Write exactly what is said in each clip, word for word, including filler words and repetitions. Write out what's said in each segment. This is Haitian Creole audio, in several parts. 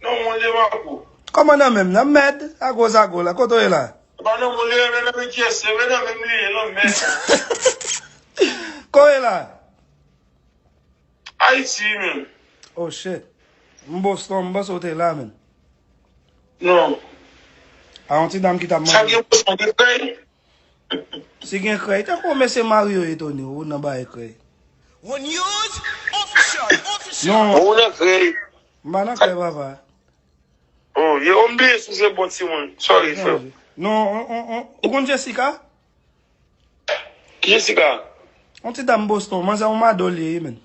Nan men w li ye, Marco. Kòman nan men m? Nan mèd, agozago la. Kote w ye la? Pa nan men w li ye, men nan men kiyès? Se men nan men m li ye, nan mèd. Kote w ye la? Ayiti, men. Oh, shit. M Boston, m panse w te la, men. Non. A yon ti dam ki t ap mande. Sa gen Boston, gen krèy? Si gen krèy, tankou mesye Mario ye, Tony, ou nan bagay krèy. One News Official, Official. Non. Ou nan krèy. M pa nan krèy, papa. Oh, yo, m bliye si w se bon timoun. Sorry, frè. Non, on, on, on, ou konn Jessica? Jessica? On ti dam Boston, manzè on madò li ye, men.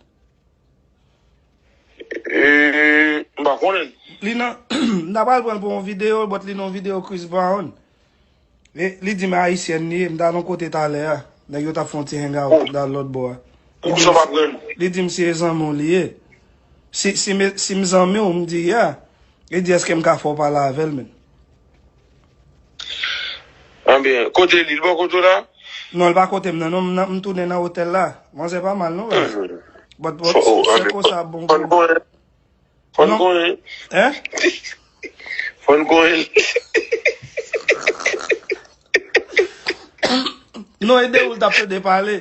Eh, m pa konnen. Li nan, m ta pral pran l pou yon videyo, but li nan yon videyo Chris Brown. E, li di m ayisyèn li ye, m t al yon kote talè a. Nèg yo t ap fè yon ti hangout la lòt bò a. Li di m, li di m si e zanmi w li ye. Si, si, me, si m zanmi w, m di, yeah. Li di, èske m ka fè w pale avè l, men? Anben, kote li? Li bò kote w la? Non, li pa kote m nan, non, m nan, m tounen nan otèl la. Manzè pa mal, non, baz. But, but, se konsa, bon. Fò n konnen. Fò n konnen. Hein? Fò n konnen. Non, e de ou l t ap pede pale.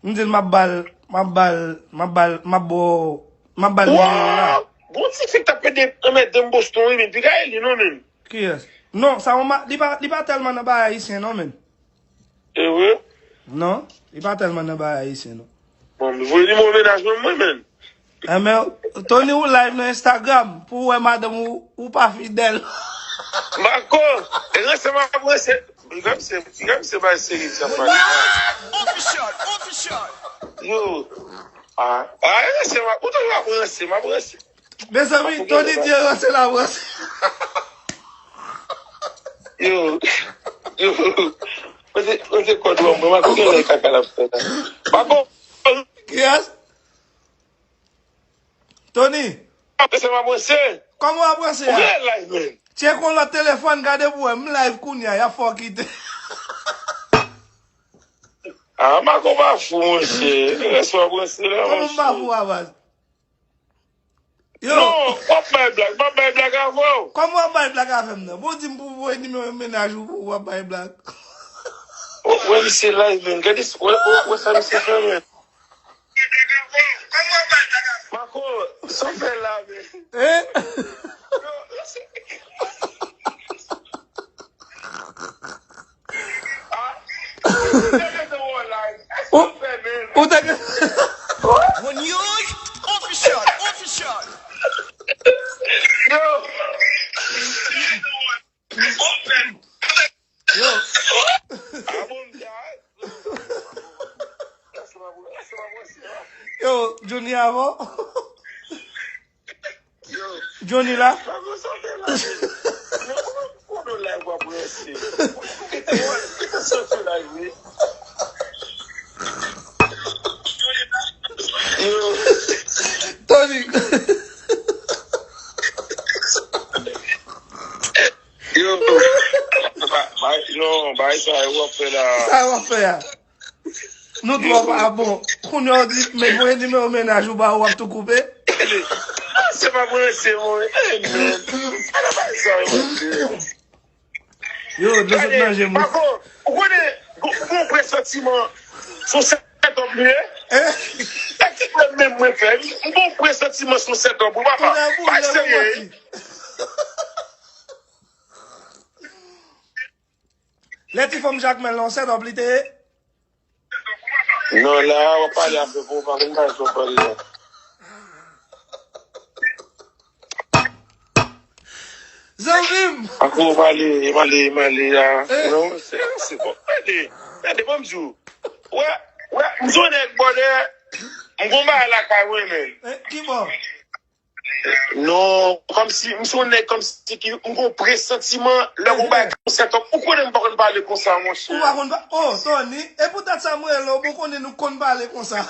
M di l m ap ba l, m ap ba l, m ap ba l, m ap ba w, m ap ba l nimewo w la. Wow! Gon ti fi k t ap pede anmède m Boston, wi, men piga e li non, men. Kiyès? Non, sa yon ma-, li pa, li pa tèlman nan bagay ayisyen, non, men. E vre? Non, li pa tèlman nan bagay ayisyen, non. Bon, m voye nimewo mennaj mwen, mwen, men. Enben, Tony, ou live nan Instagram pou w wè madanm ou, ou pa fidèl. Marco, e ranse m ap ranse. Piga misye, piga misye bay seri sa pale. Official, official. Yo. Ah, ah, e ranse m ap, ou toujou ap ranse, m ap ranse. Mezanmi, Tony di ranse l ap ranse. Yo, yo. Mwen se, mwen se kòd wè mwen, mwen konnen lè kaka l ap fè la. Marco. Kiyès? Tony. Ap ranse, m ap ranse. Kòman w ap ranse a? Ou gen live, men. Tcheke yon lòt telefòn, gade pou wè, m live kounye a, y ap fè w kite. Ah, Marco pa fou, monchè. Ranse w ap ranse la, monchè. Kòman m pa fou a, baz? Yo. Non, w ap bay blag, m ap bay blag avè w. Kòman w ap bay blag avè m nan? Bon, di m pou voye nimewo mennaj ou, w ap bay blag. Wè, wè misye live, men. Gade, wè, wè, wè sa misye fè, men. Marco, sa w fè la, men. Hein? Yo, yo, se Ou, ou te gen One News Official, Official. Yo. Yo. Yo, Johnny avan. Johnny la. Tony. Yo, ba, ba, non, bay sa yo w ap fè la. Sa yo w ap fè a. Nou twò pa bon. Kounye a w di, men voye nimewo mennaj ou ba ou, w ap tou koupe. Ah, se pa mwen, se mwen. Eh, men. Ala bay sa yo, monchè. Yo, dlo sot nan je m. Pako, ou konnen, gon, gon presantiman, se yon sètòp li ye. Eh? Sa ki mwen menm mwen fè, m gon presantiman se yon sètòp, wi, papa. Bay serye. Lè ti fanm Jakmèl la, yon sètòp li te ye? Non, la, w ap pale afè pou w pa konn bagay sa w pale la. Zanmi m! Akoz w pale, pale, pale la. Eh? Non, se, se bon. Gade, gade, ban m di w. Wè, wè, m se yon nèg bòdè, m gon bagay lakay mwen, men. Eh, ki bò? Non, kòmsi, m se yon nèg kòmsi ki, m gon presantiman, lè gon bagay, yon sètòp, ou konnen m pa konn pale konsa, monchè. Ou pa konn pa-, oh, Tony, e poutèt sa m rele w, bon, konnen nou konn pale konsa.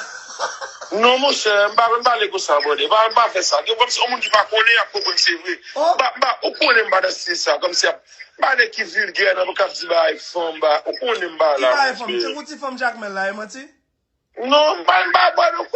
Non, monchè, m pa konn pale konsa, brother. M pa, m pa fè sa. Gen kòmsi yon moun ki pa konnen, ap konprann se vre. Oh. M pa, m pa, ou konnen m pa nan stil sa, kòmsi ap, m pa nèg ki vilgè, nan k ap di bagay fanm, m pa, ou konnen m pa la, monchè. Ki bagay fanm? Se pou ti fanm Jakmèl la, e manti? Non, m pa, m pa bò nou kou.